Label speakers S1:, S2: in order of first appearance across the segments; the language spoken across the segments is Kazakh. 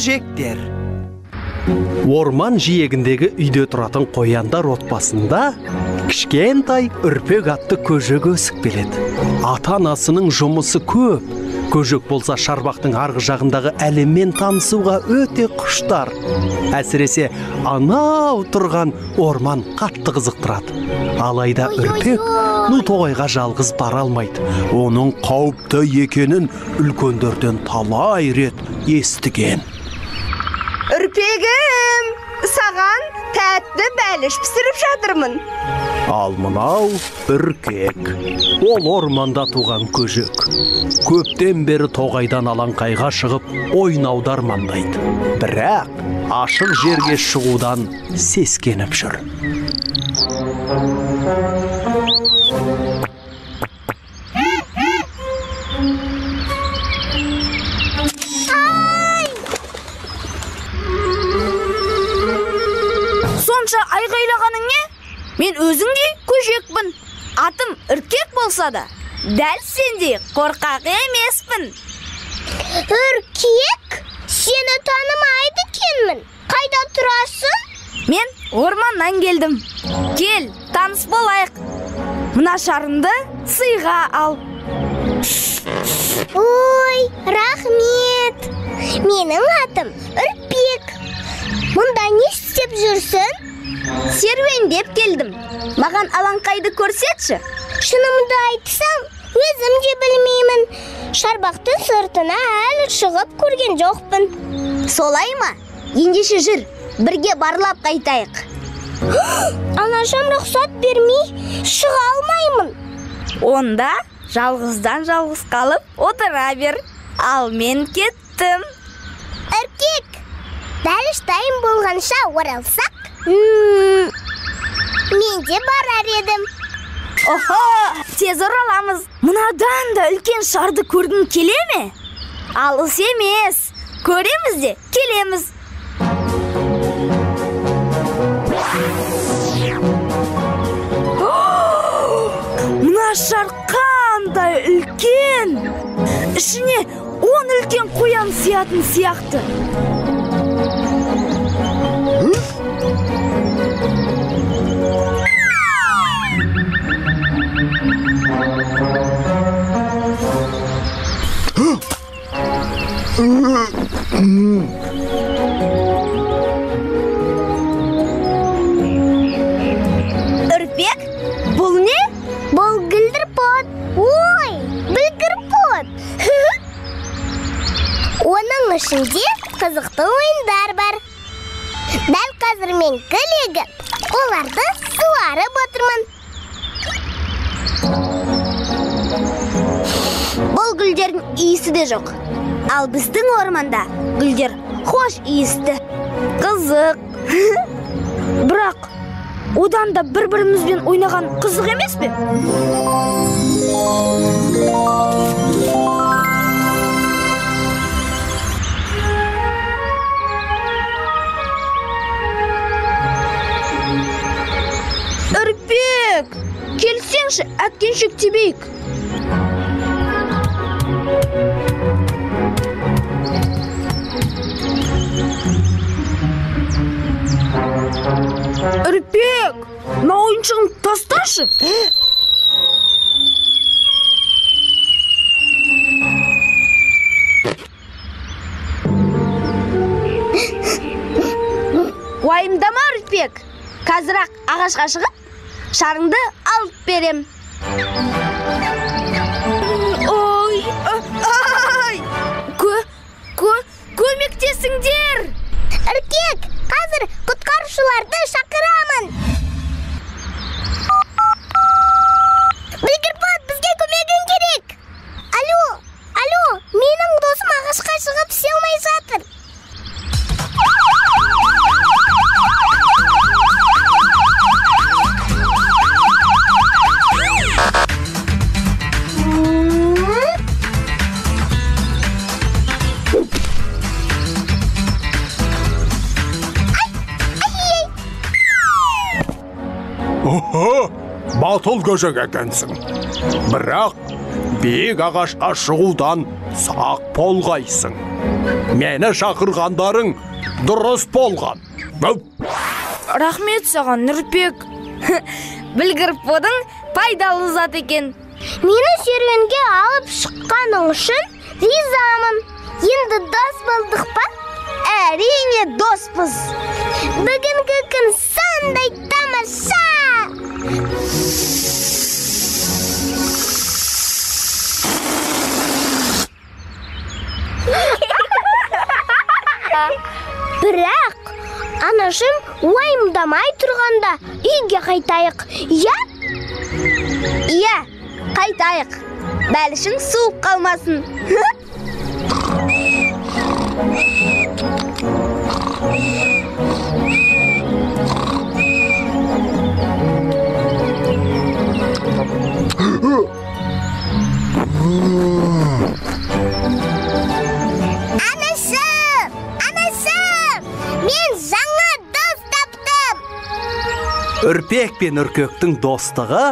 S1: Көжектер.
S2: Орман жиегіндегі үйде тұратын қояндар отбасында кішкентай Үрпек атты көжек өсіп келеді. Ата-анасының жұмысы көп. Көжек болса шарбақтың арғы жағындағы әлеммен танысуға өте құштар. Әсіресе анау тұрған орман қатты қызықтырады. Алайда Үрпек ну тоғайға жалғыз бара алмайды. Оның қауіпті екенін үлкендерден талай рет естіген.
S3: Үрпегім, саған тәтті бәліш пісіріп жатырмын.
S2: Ал мынау Үркек. Ол орманда туған көжек. Көптен бері тоғайдан алаңқайға шығып ойнауды армандайды. Бірақ ашық жерге шығудан сескеніп жүр.
S4: Сонша айғайлағаның не? Мен өзіңдей көжекпін. Атым Үркек болса да, дәл сендей қорқақ емеспін.
S5: Үркек? Сені танымайды екенмін. Қайда тұрасың?
S4: Мен орманнан келдім. Кел, таныс болайық. Мына шарымды сыйға ал.
S5: Ой, рахмет. Менің атым Үрпек. Мұнда не істеп жүрсің?
S4: Серуендеп келдім. Маған алаңқайды көрсетші.
S5: Шынымды айтсам, өзім де білмеймін. Шарбақтың сыртына әлі шығып көрген жоқпын.
S4: Солай ма? Ендеше жүр, бірге барлап қайтайық.
S5: Анашам рұқсат бермей шыға алмаймын.
S4: Онда жалғыздан жалғыз қалып отыра бер. Ал мен кеттім.
S5: Үркек, бәліш дайын болғанша оралсақ, мен де барар едім.
S4: Охо, тез ораламыз. Мынадан да үлкен шарды көргің келе ме? Алыс емес. Көреміз де келеміз. Мына шар қандай үлкен! Ішіне 10 үлкен қоян сиятын сияқты. Үрпек, бұл не?
S5: Бұл гүлдірпот. Ой, бүлгірпот. Оның ішінде қызықты ойындар бар. Дәл қазір мен гүл егіп, оларды суарып отырмын.
S4: Бұл гүлдердің иісі де жоқ. Ал біздің орманда гүлдер хош иісті. Қызық. Бірақ одан да бір-бірімізбен ойнаған қызық емес пе? Үрпек, келсеңші, әткеншек тебейік. Үрпек, мына ойыншығын тасташы. Уайымдама, Үрпек. Қазір-ақ ағашқа шығып, шарыңды алып берем. Ой, ай! Көмектесіңдер!
S5: Үркек, қазір құтқарушыларды шақырамын. Бүлгірпот, бізге көмегің керек. Алло, алло, менің досым ағашқа шығып түсе алмай жатыр.
S2: Батыл көжек екенсің. Бірақ биік ағашқа шығудан сақ болғайсың. Мені шақырғандарың дұрыс болған.
S1: Рахмет саған, Үрпек.
S4: Білгір подың пайдалы зат екен.
S5: Мені серуенге алып шыққаның үшін ризамын. Енді дос болдық па?
S3: Әрине доспыз.
S5: Бүгінгі күн сондай тамаша! Бірақ анашым уайымдамай тұрғанда үйге қайтайық, иә?
S3: Иә, қайтайық. Бәлішің суып қалмасын.
S5: Анашым, анашым, мен жаңа дос таптым.
S2: Үрпек пен Үркектің достығы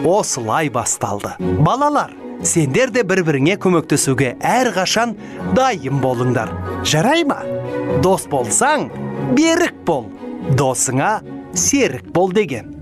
S2: осылай басталды. Балалар, сендер де бір-біріңе көмектесуге әрқашан дайын болыңдар. Жарай ма? Дос болсаң, берік бол. Досыңа серік бол деген.